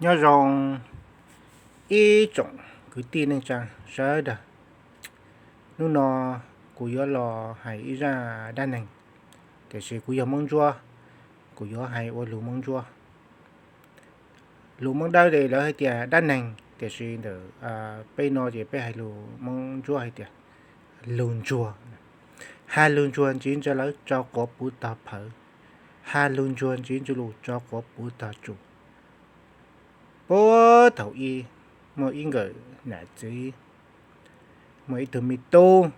Nyob zoo ib tsoom kwv tij neej tsa sawv daws. Hnub no kuv yuav los hais ib zaj dab neeg, tiam sis kuv yog Hmoob Ntsuab, kuv yuav hais ua lus Hmoob Ntsuab. Lus Hmoob Dawb ces lawv hais tias dab neeg, tiam sis ntawm peb no ces peb hais lus Hmoob Ntsuab hais tias lug ntsuag. Ha lug ntsuag ntsis ntsa lawv tso quav puv tog phawv, ha lug ntsuag ntsis ntsa lus tso quav puv tog tsum. Puag thaum ub muaj ib nkawm nam txiv, muaj ib tug me tub.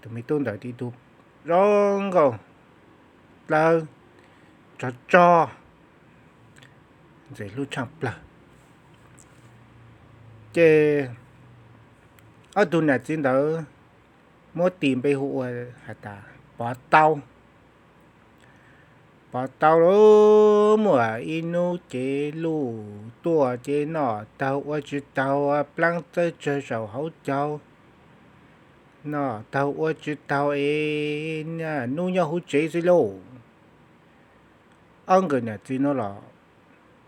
Tus me tub ntawd tib tug zoo nkauj, dawb, tsov tsog, ntxim hlub tshaj plaws. Ces ob tug nam txiv ntawd muab tis npe hu ua has tas Pov Taub. Pov Taub lauj, muaj ib hnub cev luj tuaj ces noj taug ua tsis taug, plaab txawj tsawg saum hauv caug. Noj taug ua tsis taug es hnub nyob hauv tsev xwb lauj. Ob nkawm nam txiv no los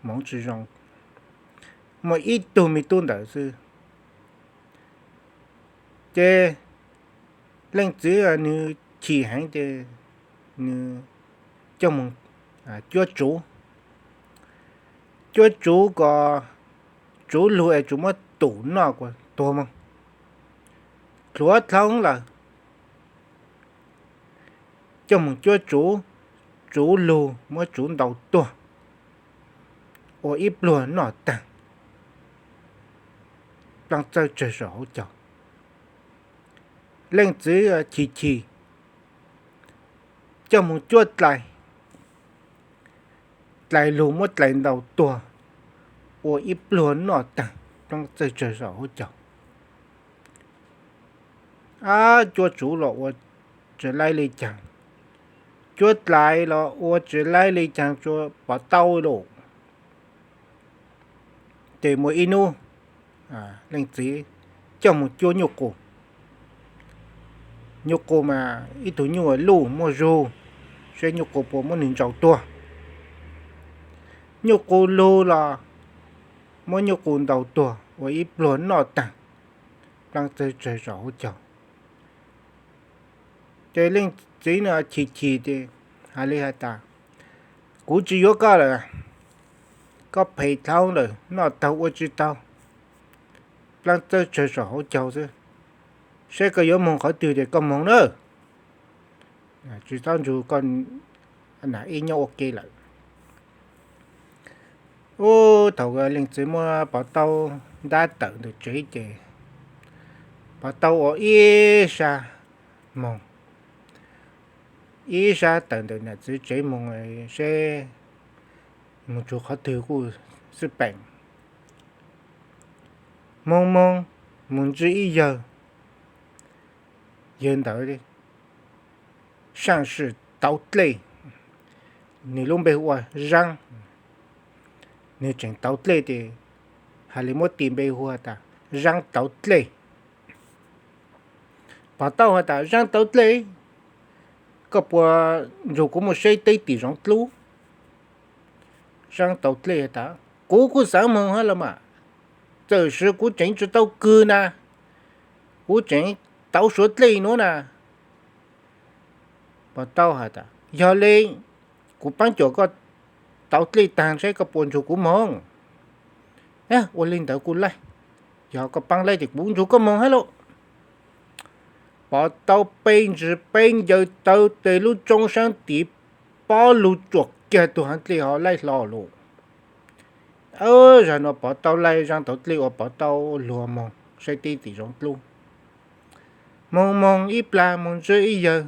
hmoov tsis zoo, muaj ib tug me tub ntawd xwb. Ces leej txiv nws chim heev ces nws coj mus cuab tsuv. Cuab tsuv kom tsuv lug es tsuv muab tum noj kuas tuag moog. Dluav dlhau lawm, coj mus cuab tsuv, tsuv lug muab tsuv ntaus tuag, ua ib pluag noj taag, plaab txawj tsawg saum hauv caug. Leej txiv chim chim, coj mus cuab dlais, dlais lug muab dlais ntaus tuag, ua ib pluag noj taag, plaab txawj tsawg saum hauv caug. Ab, cuab tsuv los ua tsis laib li caag, cuab dlais los ua tsis laib li caag, tsuas Pov Taub lauj. Ces muaj ib hnub leej txiv coj mus cuab nyuj qus. Nyuj qus mas ib tug nyuj luj muaj zug, seb nyuj qus puas muab nws ntsaus tuag. Nyuj qus lug los muab nyuj qus ntaus tuag ua ib pluag noj taag, plaab txawj tsawg saum hauv caug. Ces leej txiv no chim chim ces hais li has tas, kuv tsis yuav koj lawm, koj phem dlhau lawm, noj taug ua tsis taug, plaab txawj tsawg saum hauv caug xwb. Seb koj yuav moog qhov twg ces koj moog na, tsis txhob nrug koj nam ib nyob ua ke lawm. Ub, thaum leej txiv muab Pov Taub ntab tawm ntawm tsev ces Pov Taub ua ib sab moog, ib sab tawm ntawm nam txiv tsev moog seb moog txug qhov twg kuj xwb peem. Moog moog, mus ntsib ib yawg, yawg ntawd saam sim tauv dlej, nws lub npe hu ua Zaab. Nws tseem tauv dlej ces hais li muab tis npe hu has tas Zaab tauv dlej. Pov Taub has tas, Zaab tauv dlej, koj puas nrug kuv mus saib teb tim zoov dlub? Zaab tauv dlej has tas, kuv kuj xaav moog hab los mas, txawm sis kuv tseem tsis tau kws na, kuv tseem tauv suav dlej nuav na. Pov Taub has tas, yog le, kuv paab cuam koj tauv dlej taag saib koj puas nrug kuv moog. Ua li ntawd kuj laib, yog koj paab laib ces kuv nrug koj moog hab lauj. Pov Taub peb ntsws peb ncaws tawv tes lub roob saab tiv, pob lug tsuam kiag tug haav dlej ho laib hlo lug. Zag nuav Pov Taub laib Zaab tauv dlej ua Pov Taub luag moog saib teb tim zoov dlub. Moog moog ib plag moog ntsib ib yawg,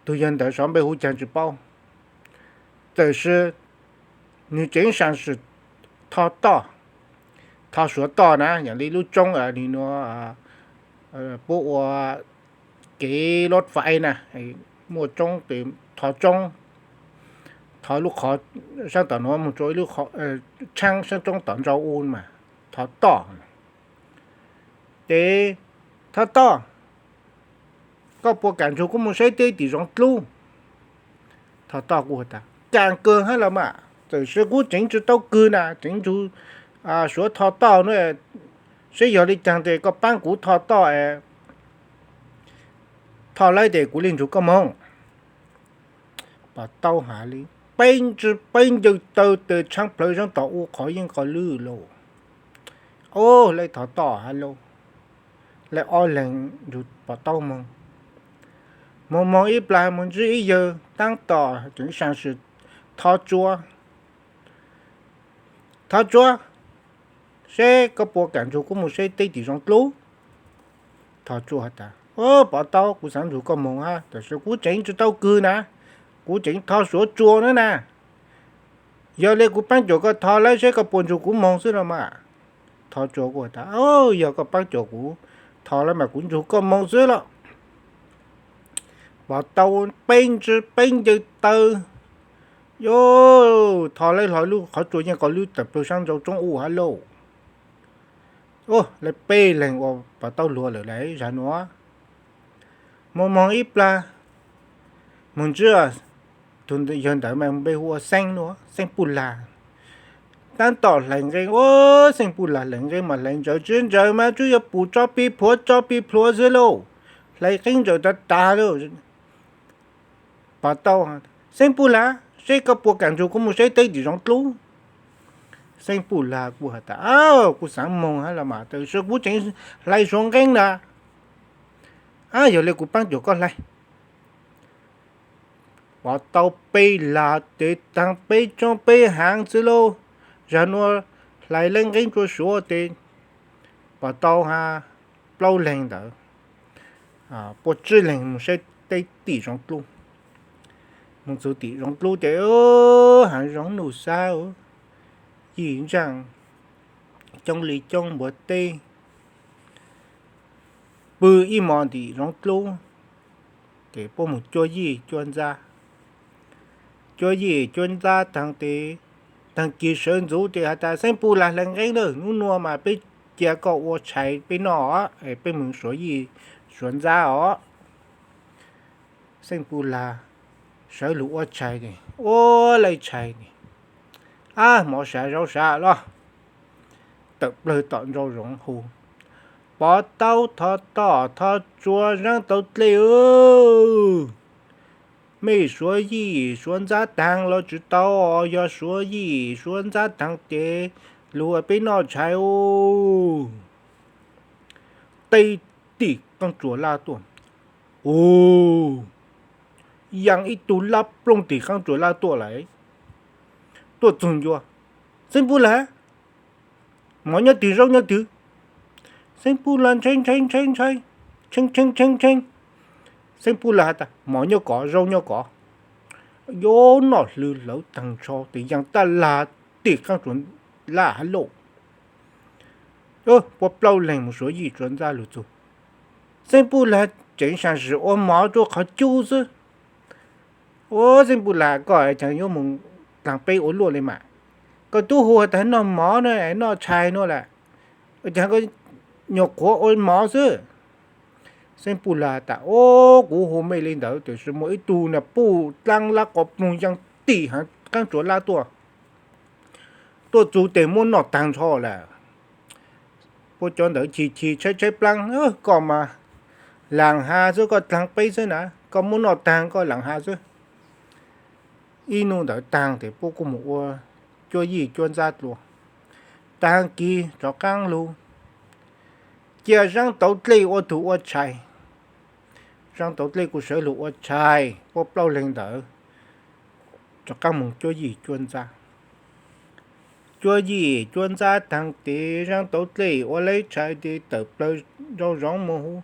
tug yawg ntawd xov npe hu caag tsis paub, txawm sis nws tseem saam sim tho toj, tho suav toj na, yog li lub roob nws nuav puab ua kev lub fais na, muaj roob, tho roob, tho lub qhov saab tom nuav moog rua ib lub tshaab saab roob tom nrau u mas tho toj. Ces, tho toj, koj puas kam nrug kuv moog saib teb tim zoov dlub? Tho toj kuj has tas, kam kawg hab los mas, Tam sim kuv tseev tsis tau kwg na, tseev ntsug suav tho toj no, seb yog li caag tes koj paab kuv tho toj, tho lawm tes kuv li nrug koj moog. Pov tau has li, peb ntswj peb ncawg taw tes tshaab plawg zaab tom u qhov yeej qhov lwj lauj. Ob leeg thov toj has lauj, lawv ob leeg nrug pov tau moog. Moog moog ib plag moog ntsib ib yawg taab tom tseev saam sim tho tsua, tho tsua, seb koj puas kam nrug kuv moog seb teb tim zoov dlub. Tho tsua has tas, pov tau, kuv xaav nrug koj moog hab, tam sim kuv tseev tsis tau kwg na, kuv tseev tho suav tsua na na. Yog li kuv paab cuam koj tho lawm seb koj puas nrug kuv moog xwb los mas. Tho tsua kuj has tas, yog koj paab cuam kuv tho lawm mas kuv nrug koj moog xwb los. Pov tau peb ntswj peb ncawg taw, yuav tho lawm hlo lub qhov tsua yeej qhov lwj tawm plawg saab nrau tsoob u has lauj. Lawv peb leeg ua pov tau luag lawm lawm zag nuav. Moog moog ib plag, moog ntsib tug yawg ntawd mas npe hu ua Xeeb nuav, Xeeb Puj Lag. Taab tom hlais nqeeb, ua Xeeb Puj Lag hlais nqeeb mas hlais ntsawv tsi ntsawv mas tsuas yog pum tso pig plhuav tso pig plhuav xwb lauj. Hlais qeeb ntsawv tag tag lauj. Pov tau, Xeeb Puj Lag, seb koj puas kam nrug kuv moog seb teb tim zoov dlub. Xeeb Puj Lag kuj has tas, kuv xaav moog hab los mas, tam sim kuv tseev hlais suav nqeeb na. Yog li kuv paab cuam koj hlais. Pov tau peb lag tes taag peb tshoob peb haav xwb lauj. Zag nuav hlais leej nqeeb rua suav tes pov tau has plaub leeg ntawd, puab tsib leeg moog seb teb tim zoov dlub. Moog txug tim zoov dlub tes haav zoov nuj xab, yij ntsaaj coob li coob npuav teb, pw ib mos tim zoov dlub, ces puab moog cuab yij cuab ntxab. Cuab yij cuab ntxab taag tes, taag kis sawv ntxuv tes has tas, Xeeb Puj Lag hlais nqeeb lawm, nub nua mas peb cia koj ua tshais peb noj, peb moog suav yij suav ntxab os. Xeeb Puj Lag sawv lug ua tshais, ua le tshais, ab, mov sav zaub sav los, tawm plawg tom nraum zoov hu, Pov tau, thov toj thov tsua, zaab tau dlej, mej suav yij suav ntxab taag los tsi tau, yog suav yij suav ntxab taag ces lug ua peb noj tshais u. Teb tim qaab tsuas laj tuaj, u, yaa ib tug laj plooj tim qaab tsuas laj tuaj lawm, tuaj txug ncua, Xeeb Puj Lag, mov nyob twg zaub nyob twg? Xeeb Puj Lag ntshai ntshai ntshai ntshai, tshee tshee tshee tshee. Xeeb Puj Lag has tas, mov nyob kov zaub nyob kov. Yuav noj hlwv hlawv taag nrho tes yaa taj lag tim qaab tsuas laj hab lauj. Puab plaub leeg moog suav yij suav ntxab lug txug, Xeeb Puj Lag tseev saam sim ua mov rua qhov cub xwb. Ua Xeeb Puj Lag, koj caag yuav moog taag peb ua luaj le mas? Koj tub hu has tas noj mov na, noj tshais nua lawm, caag koj nyuam qhuav ua mov xwb? Xeeb Puj Lag tas, o, kuv hu mej le ntawd tiam sis muaj ib tug na puj dlaab lab qov ploog yaa tim haav qaab tsuas laj tuaj, tuaj txug tes muab noj taag nrho lawm. Puab cov ntawd chim chim tshaib tshaib plaab, koj mas laam has xwb, koj dlaag peb xwb na, koj muab noj taag koj laam has xwb. Ib nub ntawd taag tes puab kuj moog ua cuab yij cuab ntxab dlua. Taag kis rov qaab lug cia zaab tauv dlej ua tug ua tshais. Zaab tauv dlej kuj sawv lug ua tshais, puab plaub leeg ntawd rov qaab moog cuab yij cuab ntxab. Cuab yij cuab ntxab taag tes zaab tauv dlej ua lawv tshais tes tawm plawg nraum zoov moog hu,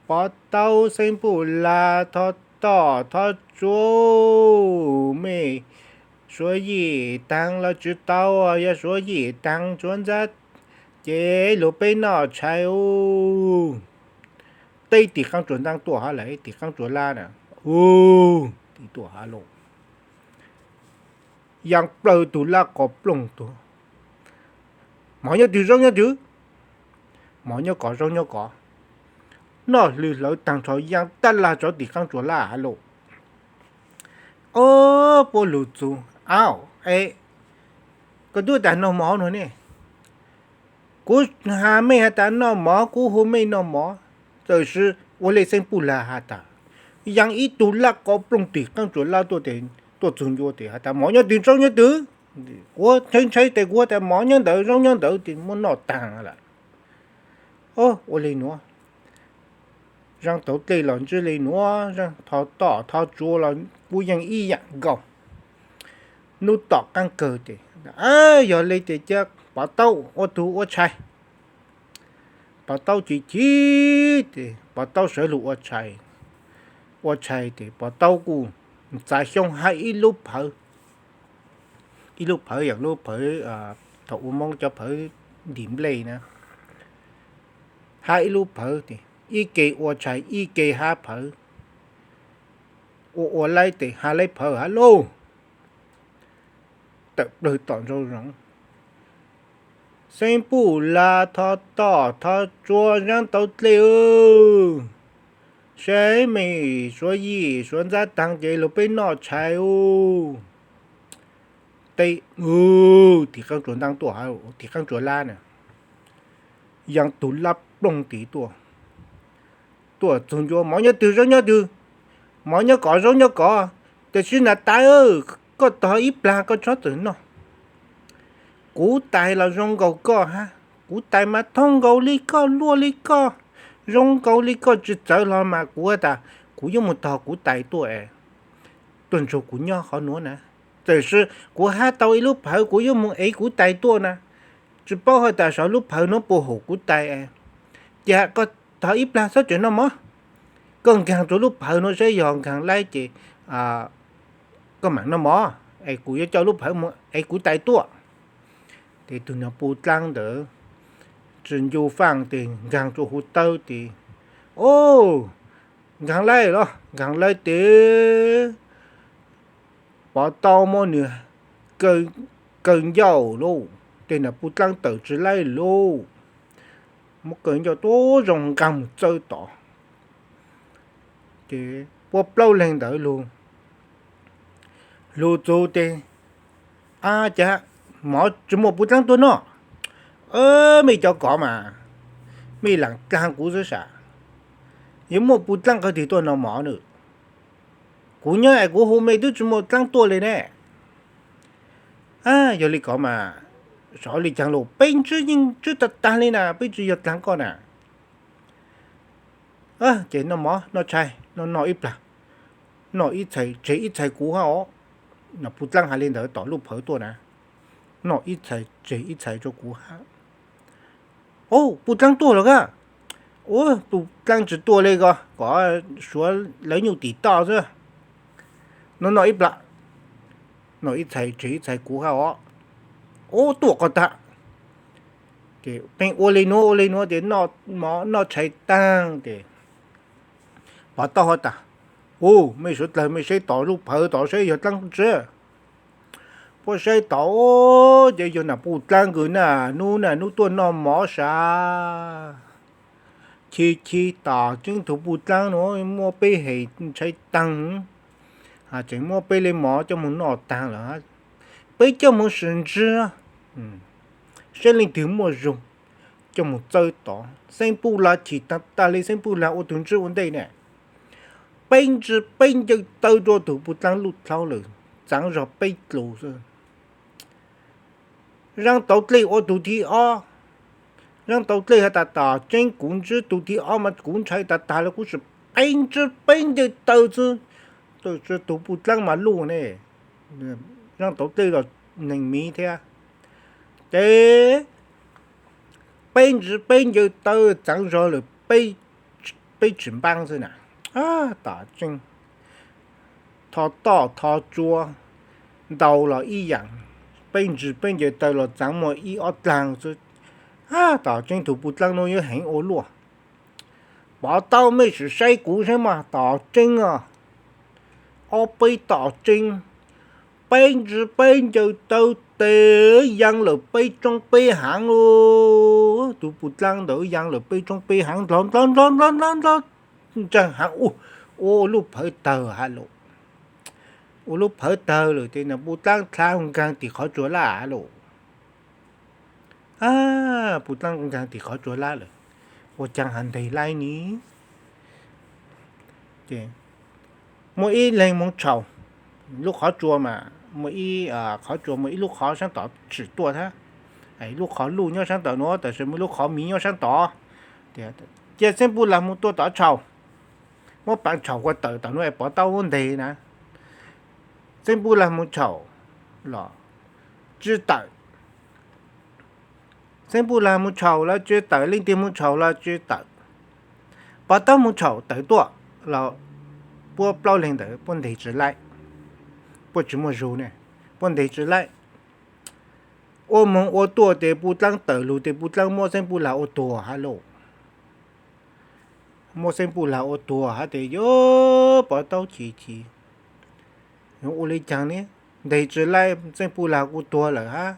Pov tau, Xeeb Puj Lag, thov toj thov tsua, mej suav yij taag los tsi tau, yog suav yij taag suav ntxab ces lug peb noj tshais u. Teb tim qaab tsuas ntaab tuaj hab lawm, tim qaab tsuas laj na, u, tim tuaj hab lauj. Yaa plaws tug laj qov plooj tuaj, mov nyob twg zaub nyob twg? Mov nyob kov zaub nyob kov. Noj hlwv hlawv taag nrho yaa taj lag tsov tim qaab tsuas laj hab lauj. O, puab lug txug, au, e, Koj twb tas noj mov no ne, kuv has mej has tas noj mov, kuv hu mej noj mov, tab sis ua le xeeb puj lag has tas, yaj ib tug laj ko plooj tim qaab tsuas lab tuaj, tuaj txug ncua tes has tas mov nyob twg zaub nyob twg, kuv ntshai ntshai tes kuv has tas mov nyob ntawd zaub nyob ntawd tes muab noj taag lawm. Ua le nuav, zaaj tauv dlej los ntsib le nuav, zaaj thov tom thov tsua los kuj yeej ib yaam nkaus. Nub tom qaab kawg tes, yog le tes ca pov taub ua tug ua tshais. Pov taub chim chim tes pov taub sawv lug ua tshais. Ua tshais tes pov taub kuj txav xyoob hab ib lub phawv, ib lub phawv yaam lub phawv thaum ua Moob cov phawv ntim nplej na, hab ib lub phawv tes ib ke ua tshais ib ke hab phawv. Ua ua laib tes hab laib phawv hab lauj, tawm plawg tom nraum zoov. Xeeb puj lag thov tom thov tsua zaaj tauv dlej, saib mej suav yim suav ntxab taag ces lug peb noj tshais u. Teb, tim qaab tsuas ntaab tuaj, tim qaab tsuas lab na, yaj tug lab plooj tim tuaj. Tuaj txug ncua mov nyob twg zaub nyob twg, mov nyob kov zaub nyob kov, tab sis nas tais, koj tog ib plag koj txhob txawm noj. Kuv tais los zoo nkaus koj hab, kuv tais mas thoob nkaus li koj luaj li koj, zoo nkaus li koj tsi txawv hlo mas kuv tas kuv yuav mus tog kuv tais tuaj es tuaj ntsug kuv nyob qhov nuav na. Tab sis kuv hab tau ib lub phawv kuv yuav mus ev kuv tais tuaj na, tsi paub has tas saum lub phawv nuav puas haum kuv tais es, ces koj tog ib plag txhob tseem noj mov, koj nkaag rua lub phawv nuav saib yog nkaag laib ces koj maam noj mov es kuv yuav coj lub phawv mus ev kuv tais tuaj. Ces tug nam puj dlaab ntawd tsi ncu faaj tes nkaag rua huv tawb tes, o, nkaag laib los nkaag laib tes pov taub muab nwg kaw ncauj lauj, tej nam puj dlaab tawm tsi laib lauj, muab kaw ncauj tuab zoo nkaag mus txawb tod. Ces puab plaub leeg ntawd lug, lug txug tes, a, cas mov tsi muaj puj dlaab tuaj noj. Mej cov kov mas, mej laam dlaag kuv xwb sav, yuav muaj puj dlaab qhov twg tuaj noj mov na. Kuv nyob es kuv hu mej twb tsi muaj dlaab tuaj le ne. Yog le kov mas, sav le caag lug peb ntsib yeej ntsib tag tag le na, peb tsi yog dlaag koj na. Ces noj mov noj tshais noj noj ib plag, noj ib txhais tseg ib txhais kuv hab os. Nam puj dlaab has le ntawd tom lub phawv tuaj na, noj ib txhais tseg ib txhais rua kuv hab. Puj dlaab tuaj los kag? Puj dlaab tsi tuaj le ko, kom suav lawv nyuj tim toj xwb. Noj noj ib plag, noj ib txhais tseg ib txhais kuv hab os. Ub, tuaj qhov tag. Ces pheej ua le nuav ua le nuav ces noj mov noj tshais taag ces pov taub has tas, u, mej suav dlawg mej saib tom lub phawv tod saib yog dlaab tsi. Puab saib tod ces yog nam puj dlaab kws na, nub na nub tuaj noj mov sav. Chim chim tom tseeb tug puj dlaab nuav muab peb hem ntshai taag, tseem muab peb le mov coj moog noj taag lawm. Peb coj moog sim ntsib saib leej twg muaj zug, coj moog txawb tod. Xeeb puj lag chim taag tag le, xeeb puj lag ua tug ntsib ua ntej ne, peb ntsib peb ncaws taw rua tug puj dlaab lub dlaab lawm, txaav zog peb dlus xwb. Zaab tauv dlej ua tug thib ob. Zaab tauv dlej has tas tom tseeb kuv ntsib tug thib ob mas kuv ntshai tag tag le, kuv sim peb ntsib peb ncaws taw xwb, tab sis tug puj dlaab mas luj ne. Zaab tauv dlej los neeg miv thiab. Ces peb ntsib peb ncaws taw txaav zog lawm, peb tsis npaab xwb na. Tom tseeb, tho toj tho tsua ntau los ib yaam, peb ntsib peb ncaws taw los txaav muaj ib ob dlaag xwb. Tom tseeb tug puj dlaab nuav yuav heev ua luaj. Pov taub mej sim saib kuv saib mas tom tseeb os, ob peb tom tseeb, peb ntsib peb ncaws taw tes yaa lawm peb roob peb haav lauj. Tug puj dlaab ntawd yaa lawm peb roob peb haav, nrov nrov nrov nrov nrov nrov ntseeg haav, ua lub phawv tawg hab lauj. Ua lub phawv tawg lawm ces nam puj dlaab dlha nkaag tim qhov tsua laj hab lauj. Ab, Pus Dlaaj nkaag tim qhov tsua lab lawm, ua caag has nteg laib ni. Ces muaj ib leeg moog tshau lub qhov tsua mas, muaj ib qhov tsua muaj ib lub qhov saab tod tshwm tuaj hab, lub qhov luj nyob saab tod nuav, tab sis muaj lub qhov miv nyob saab tod. Cia Xeeb Pub Lag moog tuaj tod tshau, muab paav tshau kua tawm tom nuav es Pov Taub muab nteg na. Xeeb Pub Lag moog tshau los tsi tawm. Xeeb Pub Lag moog tshau los tsi tawm, leej twg moog tshau los tsi tawm. Pov Taub moog tshau tawm tuaj los puab plaub leeg ntawd puab nteg tsi laib, puab tsi muaj zug ne, puab nteg tsi laib. Ua moog ua tuaj tes Pus Dlaaj tawm lug tes Pus Dlaaj muab Xeeb Pub Lag ua tuag hab lauj. Muab Xeeb Pub Lag ua tuag hab tes yog Pov Taub chim chim, yuav ua le caag ne, nteg tsi laib Xeeb Pub Lag kuj tuag lawm hab.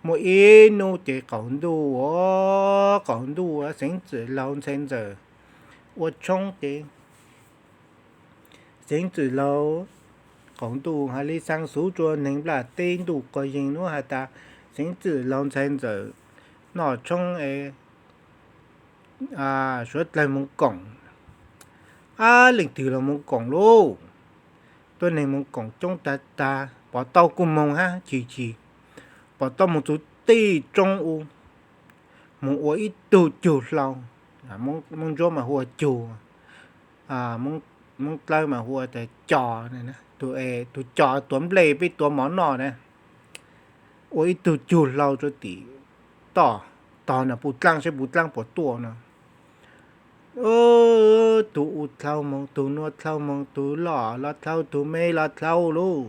Muaj ib nub ces qaum ntuj, qaum ntuj Xeeb Txwm Laug ntxhais ntxawm ua tshoob ces Xeeb Txwm Laug qaum ntuj has le xaa xuv tsua neeg nplaj teb ntuj quas yeeg nuav has tas Xeeb Txwm Laug ntxhais ntxawm noj tshoob es suav dlawg moog koom. Ab, leej twg los moog koom lauj? Tuab neeg moog koom coob tag tag, Pov Taub kuj moog hab chim chim. Pov Taub moog txug tej roob u, moog ua ib tug cug hlau, Moob Ntsuab mas hu ua cug, Moob Dlawb mas hu ua tas co, tus co tuav nplej peb tuav mov noj na. Ua ib tug cug hlau rua tim toj, tog Nas Pus Dlaaj saib Pus Dlaaj puas tuaj no. Tug u dlhau moog, tug nua dlhau moog, tug loj los dlhau, tug me los dlhau lauj.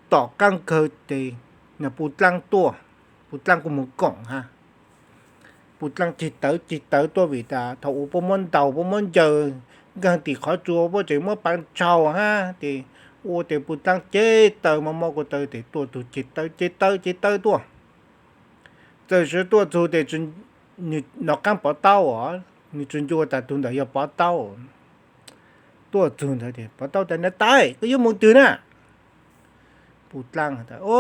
Tom qaab kawg tes Nas Pus Dlaaj tuaj, Pus Dlaaj kuj moog koom hab. Pus Dlaaj ceg tawv ceg tawv tuaj vim tas thaum u puab muab ntaus puab muab ncaws nkaag tim qhov tsua puab tseem muab paav tshau hab tes ua tes Pus Dlaaj ceg tawv mob mob kua tawv tes tuaj tug ceg tawv ceg tawv ceg tawv tuaj. Txawm sim tuaj txug tes nwg nov qaab Pov Taub os, nwg tsi ncua tas tug ntawd yog Pov Taub. Tuaj txug ntawd tes Pov Taub tas, Nas Tais, koj yuav moog twg na? Pus Dlaaj tas, O,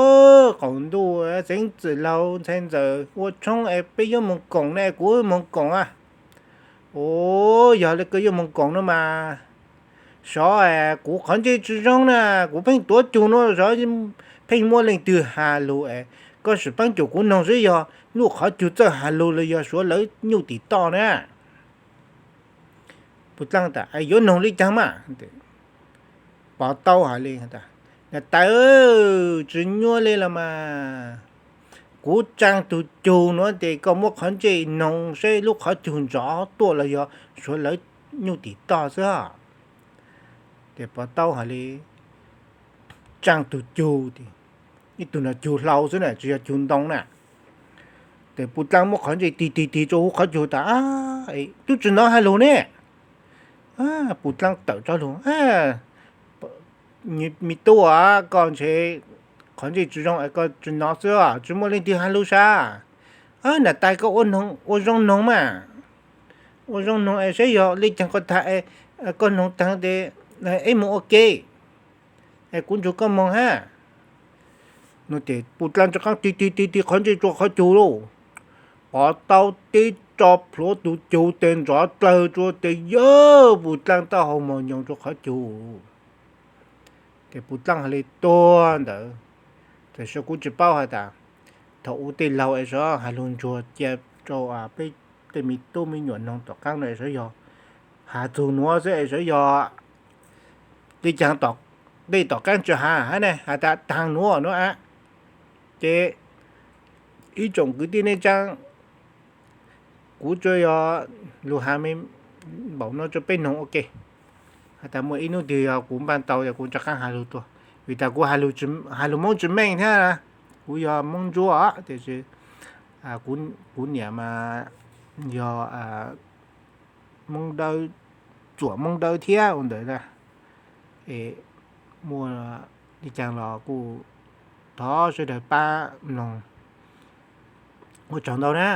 qaum ntuj, Xeeb Txwm Laug ntxhais ntxawm ua tshoob es peb yuav moog koom ne, kuv moog koom a. O, yog le koj yuav moog koom no mas, sov es kuv qhov ntsej tsi zoo na, kuv pheej tuav cug nuav sov, pheej muaj leej twg has lug es koj sim paab cum kuv noog seb yog luj qhov cug txawj has lug los yog suav lawv nyuj tim toj na. Pus Dlaaj tas, Yuav noog le caag mas? Pov Taub has le, Nas Tais, tsi nyuaj le los mas, kuv tsaa tug cug nuav tes koj muab qhov ntsej noog seb lub qhov cug nrov tuaj los yog suav lawv nyuj tim toj xwb. Tes Pov Taub has le, tsaa tug cug, ib tug no cug hlau xwb na, tsi yog cug ntoo na. Tes Pus Dlaaj muab qhov ntsej tig tig tig rua huv qhov cug tas, Tub tsi nov has lug ne. Pus Dlaaj tawm tso lug, Me tub, koj ntshe qhov ntsej tsi zoo es koj tsi nov xwb, tsi muaj leej twg has lug sab. Nas Tais, koj ua zoo noog mas, ua zoo noog es saib yog le caag koj tag, koj noog taag tes ib moog ua ke es kuv nrug koj moog hab. No tes Pus Dlaaj rov qaab tig tig tig tig qhov ntsej rua qhov cug lauj. Pov Taub tib tso plhuav tug cug tes nrov dlawg rua tes yog Pus Dlaaj taub hau mog nyoos rua qhov cug. Tes Pus Dlaaj has le tuag ntawd. Tam sim kuv tsi paub has tas thaum u tej laug es sov has lug ntsuag cia rua peb tej me tub me nyuam noog tom qaab no es sov yog has txug nuav xwb es sov yog le caag tom, tej tom qaab tsi has hab ne, has tas taag nuav nuav a. Ces ib tsoom kwv tij neej tsaa, kuv tsuas yog lug has me npaum no rua peb noog ua ke. Has tas muaj ib nub twg yog kuv npaaj tau yog kuv rov qaab has lug tuaj, vim tas kuv has lug Moob tsi meej thiab, kuv yog Moob Ntsuab tiam sis kuv niam mas yog Moob Dawb, txuam Moob Dawb thiab ua ntawd na. Es muaj le caag los kuj thov sawv daws pab mloog. Ua tsaug ntau na.